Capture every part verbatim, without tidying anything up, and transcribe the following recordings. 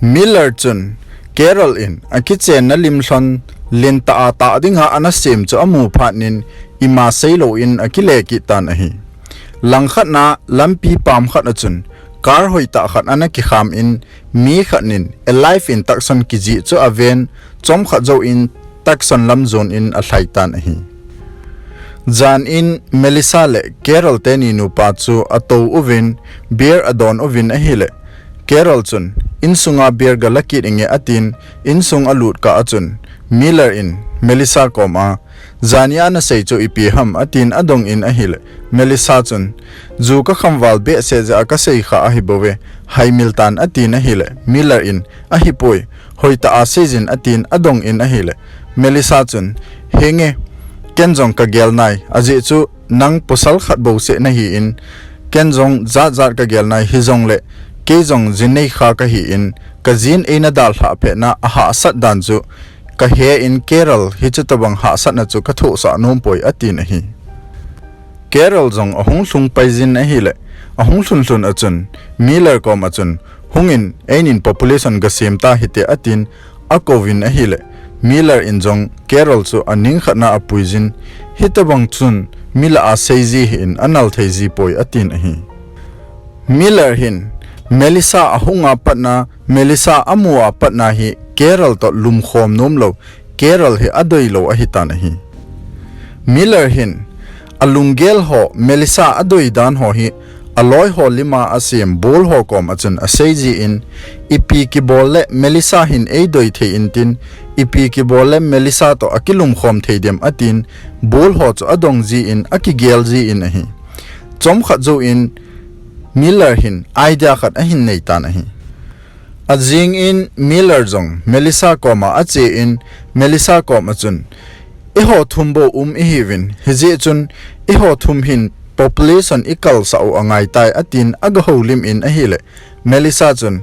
Miller chun Carol in akichenna lim lhon lentah a tah dinga ana sem chu amu phat in ima seilou in akile kit tan ahi. Langkhat na lampi pam khat a chun car hoitah khat ana kikham in mi khat in alive in Tucson kijih chu aven, chomkhat jou in Tucson lam jon in alhai tan ahi. Jan in Melissa le Carol teni nupa chu atou uvin beer adon uvin ahile, Carol chun insunga beer gala kit inge atin, insung alut kah a chun Miller in Melissa koma, jani a nasei chu ipi ham atin adong in ahile, Melissa chun, ju kakham val behseh jeh a kasei kha ahi bouve, haimil tan atin ahile, Miller in, ahipoi, hoitah a seijin atin adong in ahile, Melissa chun, henge, ken jong kagel nai, ajeh chu nang pasal khat bouseh nahi in, ken jong jat jat kagel nai hijongle, kei jong jinei kha kahi in, kajin eina dalhah pet na ahahsat dan chu, kahe in Carol hichu tobang hahsatna chu kathohsah nom poi atin ahi. Carol jong ahung lhung pai jin ahile, ahung lhun lhun a chun, Miller kom a chun, hungin, einin population gasem ta hite atin, akouvin ahile, Miller in jong Carol chu aning khat na apui jin, hitobang chun mi lah a seiji hi in anal thei ji poi atin ahi. Miller hin, Melissa ahung a pat na, Melissa amu a pat na hi Carol toh lumkhom nom lou, Carol hi adoi lou ahitan ahi. Miller hin, alunggel ho, Melissa adoi dan ho hi, aloi ho lim a asem bol ho kom a chun aseiji in, ipi kibol le Melissa hin eidoi thei intin, ipi kibol le Melissa toh akilumkhom thei dem atin, bol ho chu adong ji in, akigel ji in ahi. Chomkhat jou in, Miller hin idea khat ahin nei tan ahi. Ajing in Miller jong Melissa kom a ache in, Melissa kom a chun, eiho thum bou um ihiuvin, hijeh chun eiho thum hin population ikalsah u angai tai atin agahoulim in ahile, Melissa chun,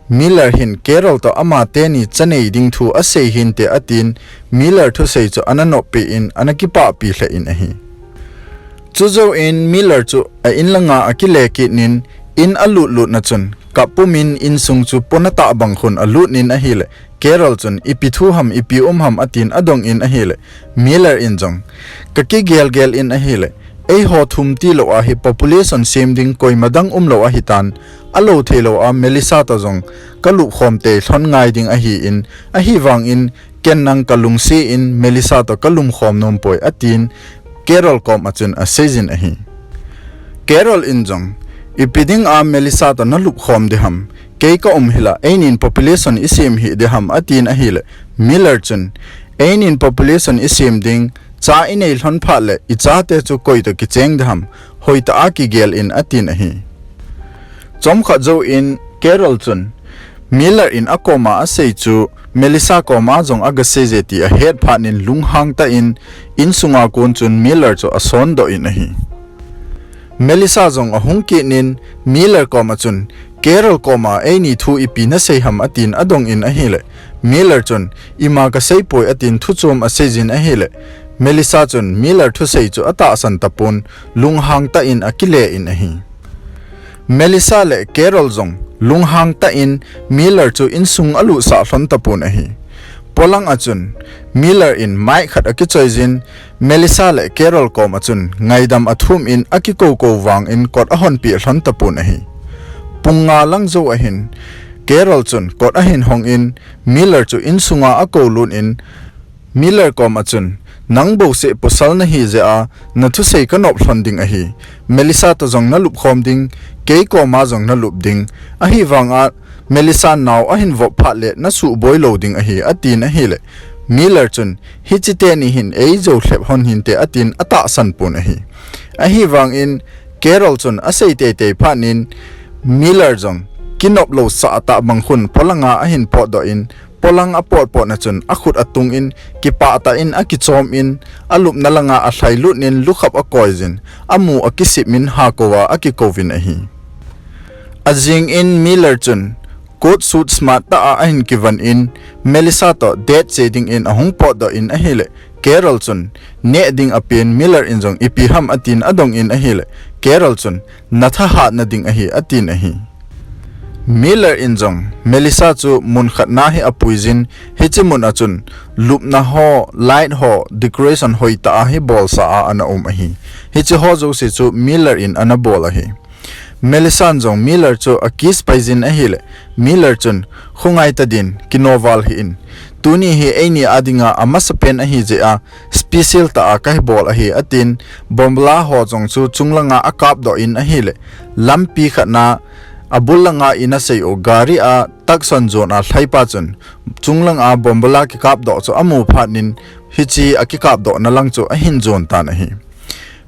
Miller hin Carol toh ama teni chanei ding thu asei hinte atin, Miller thusei chu ana noppi in ana kipahpi lheh in ahi. Chujou in Miller chu a in langa akile kit in, in alut lut na chun, kap pum in insung chu pona tah bang khun alut in ahile, Carol chun, ipi thu ham, ipi um ham atin adong in ahile, Miller in jong, kakigel gel in ahile, eiho thum tilou a hi population sem ding koima dang umlou ahitan, alou theilou a Melissa toh jong kalupkhom tei lhon ngai ding ahi in, ahivang in, ken nang kalungse in Melissa toh kalumkhom nom poi atin, Carol kom a chun aseijin ahi. Carol in jong, ipi ding a Melissa toh nalupkhom ding ham, kei kaum hila, einin population isem hih ding ham atin ahile, Miller chun, einin population isem ding, cha inei lhon phat le, ichate chu koi toh kicheng ding ham, hoitah a kigel in atin ahi. Chomkhat jou in Carol chun, Miller in akom a asei chu, Melissa kom a jong agaseije ti ahet phat in lunghang tah in, insunga kon chun Miller chu asondoh in ahi. Melissa jong ahung kit in, Miller kom a chun, Carol kom a eini thu ipi nasei ham atin adong in ahile, Miller chun, ima kasei poi atin thuchom aseijin ahile, Melissa chun Miller thusei chu atahsan tapon, lunghang tah in akile in ahi. Melissa le Carol jong lunghang tah in Miller chu insung alutsah lhon tapon ahi. Polang a chun Miller in mic khat akichoi jin, Melissa le Carol kom a chun ngaidam athum in akikoukou vang in kot ahonpeh lhon tapon ahi. Pung nga lang jou ahin Carol chun kot ahin hong in Miller chu insunga akoulut in Miller kom a chun, nang bouseh pasal nahi jeh a, nathusei kanop lhon ding ahi. Melissa toh jong nalupkhom ding, kei kom a jong nalup ding. Ahivang a, Melissa nao ahin vop phat le nasuhboi lou ding ahi, atin ahile, Miller chun, hiche teni hin eijou lhep lhon hinte atin atahsan pon ahi. Ahivang in, Carol chun asei teitei phat in, Miller jong kinop lou sah tah bang khun polang a ahin potdoh in, polang apot pot na chun akhut atung in, kipah tah in akichom in, alupna langa alhailut in lukhap akoi jin, amu akisip in hakou a akikouvin ahi. Ajing in Miller chun, coat suit smart tah a ahin kivon in, Melissa toh date che ding in ahung potdoh in ahile, Carol chun, neh ding apen Miller in jong ipi ham atin adong in ahile, Carol chun, nathahatna ding ahi atin ahi. Miller in jong Melissa chu mun khat na hi apuijin, hiche mun a chun lupna ho, light ho, decoration hoitah a hi bolsa a ana um ahi. Hiche ho jouse chu Miller in ana bol ahi. Melissa in jong Miller chu akiss paijin ahile, Miller chun, "Khongai tadin, kinoval hih in. Tuni hi eini a dinga amasapen ahi jeh a, special tah a kahi bol ahi," atin, bomb la ho jong chu chunglanga akapdoh in ahile, lampi khat na, abul langa ina sei u gari a Tucson jon a lhaipa chun, chunglanga bomb la kikapdoh chu amu phat in, hiche a kikapdohna lang chu ahin jon tan ahi.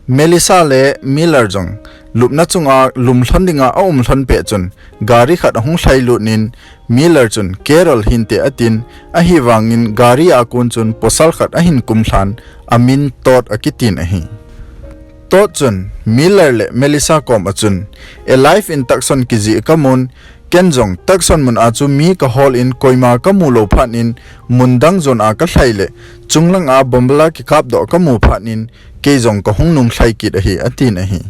Melissa le Miller jong lupna chunga lumlhon dinga aumlhon pet chun, gari khat ahung lhailut in, Miller chun, "Carol hinte," atin, ahivangin gari a kon chun pasal khat ahin kumlhan, amin Todd akitin ahi. Todd chun Miller le Melissa kom a chun, "Alive in Tucson kijih kamun, ken jong Tucson mun a chu mi kahol in koima kamu lou phat in, mun dang jon a kalhai le, chunglanga bomb la kikapdoh kamu phat in, kei jong kahung nunglhai kit ahi," atin ahi.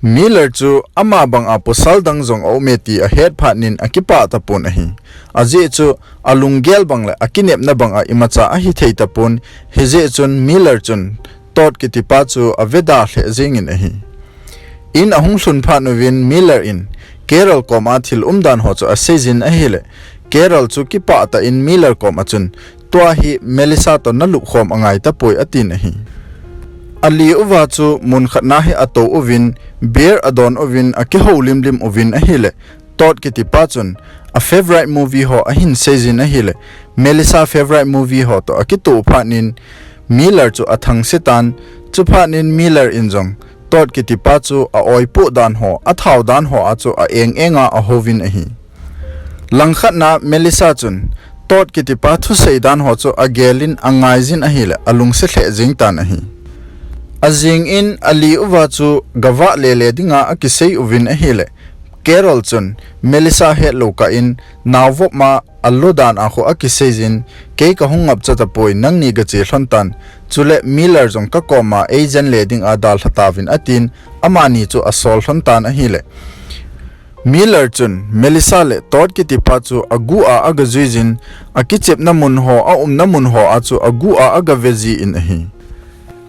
Miller chu ama banga pasal dang jong aume ti ahet phat in akipah tapon ahi. Ajeh chu alunggel bang le akinepna banga imacha ahithei tapon, hijeh chun Miller chun Todd kitipa chu aveda lheh jengin ahi. In ahung lhun phat uvin Miller in Carol kom a thil umdan ho chu aseijin ahile, Carol chu kipah tah in Miller kom a chun, "Tua hi Melissa toh nalup khom angai tapoi," atin ahi. Ali uva chu mun khat na hi atou uvin, beer adon uvin, akihoulim lim uvin ahile, Todd kitipa chun a favorite movie ho ahin seijin ahile, Melissa favorite movie ho toh akitoh phat in Miller chu athangse tan, chuphat in Miller in jong Todd kitipa chu a-oipoh dan ho, athao dan ho a chu a-eng enga ahouvin ahi. Langkhat na Melissa chun Todd kitipa thusei dan ho chu agelin angaijin ahile alungset lheh jeng tan ahi. Ajing in ali uva chu gavah lele dinga akisei uvin ahile, Carol chun Melissa hetlou kah in naovop ma alo dan a khu akiseijin, "Kei kahung ngapcha tapoi, nangni gache lhon tan, chule Miller jong kakom a eijen le dinga dalha tauvin," atin, amani chu asol lhon tan ahile, Miller chun Melissa le Todd kitipa chu agu a agajuijin, akichepna mun ho, aumna mun ho a chu agu a agave jin ahi.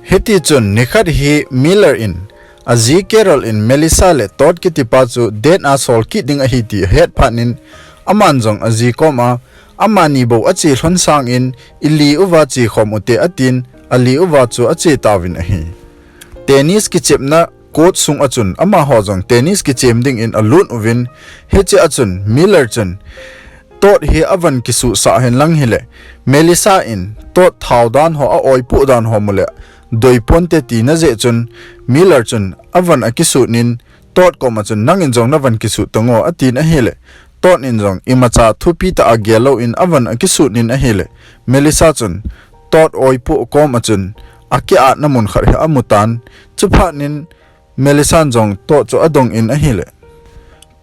Hitichun nikhat hi Miller in aji Carol in Melissa le Todd kitipa chu date a sol kit ding ahi ti ahet phat in, aman jong aji kom a, "Amani bou ache lhon sangin ili uva che khom ute," atin, ali uva chu ache tauvin ahi. Tennis kichepna court sung a chun amaho jong tennis kichem dingin alut uvin, hiche a chun Miller chun, "Todd hi avan kisuhsah hen lang hile, Melissa in Todd thao dan ho, a-oipoh dan ho mu le, deiponte," tina jeh chun Miller chun avan akisut in, Todd kom a chun, "Nangin jong navan kisut tan o," atin ahile, Todd in jong imacha thupi tah a gel louvin avan akisut in ahile, Melissa chun Todd oipoh kom a chun aki-atna mun khat hi amu tan, chuphat in Melissa in jong Todd chu adong in ahile,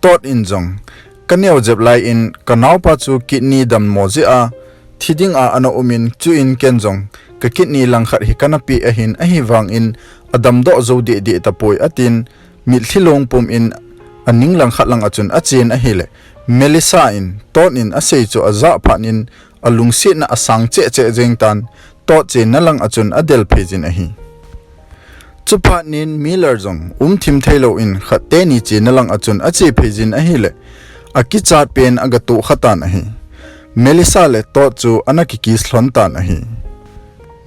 Todd in jong, "Kaneo jep lai in kanaopa chu kidney dammo jeh a thi ding a ana um in, chuin ken jong kakidney langkhat hi kana pe ahin, ahivangin adamdoh jou deh deh tapoi," atin, mitlhi long pum in aning langkhat lang a chun achen ahile, Melissa in Todd in asei chu ajah phat in alungsetna asang cheh cheh jeng tan, Todd chenna lang a chun adel phei jin ahi. Chuphat in Miller jong umthim thei louvin khat teni chenna lang a chun ache phei jin ahile, akichat pen agatoh kha tan ahi. Melissa le Todd chu ana kikiss lhon tan ahi.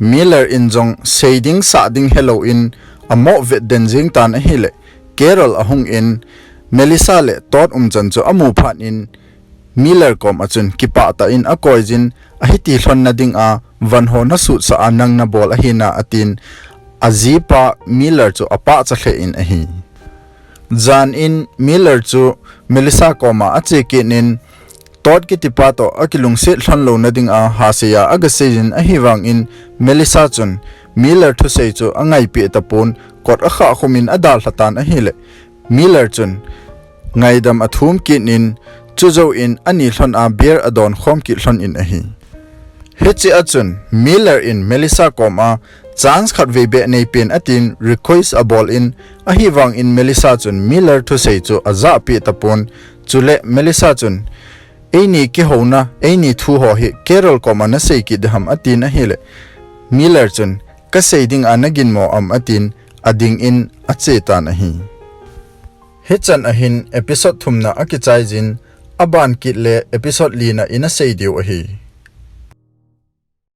Miller in jong sei ding sah ding helouvin amoh vet den jeng tan ahile, Carol ahung in Melissa le Todd umchan chu amu phat in Miller kom a chun kipah tah in akoi jin, "Ahiti lhon na ding a van ho nasutsah a nang nabol ahi na," atin, ajipa Miller chu apahcha lheh in ahi. Jan in Miller chu Melissa kom a ache kit in, Todd kitipa toh akilungset lhon louna ding a hasei a agasei jin, ahivangin Melissa chun Miller thusei chu angaipeh tapon, kot akhah khum in adalha tan ahile, Miller chun ngaidam athum kit in, chujouvin ani lhon a beer adon khom kit lhon in ahi. Hiche a chun Miller in Melissa kom a chance khatvei beh neipen atin request abol in, ahivangin Melissa chun Miller thusei chu ajah peh tapon, Chule Melissa chun, "Eini kihouna, eini thu ho hi Carol koma nasei kit ding ham?" atin ahile, Miller chun, "Kasei dinga naginmo am?" atin adingin ache tan ahi. Hichan ahin episode thumna akichai jin, aban kit le episode lina ina sei diu ahi.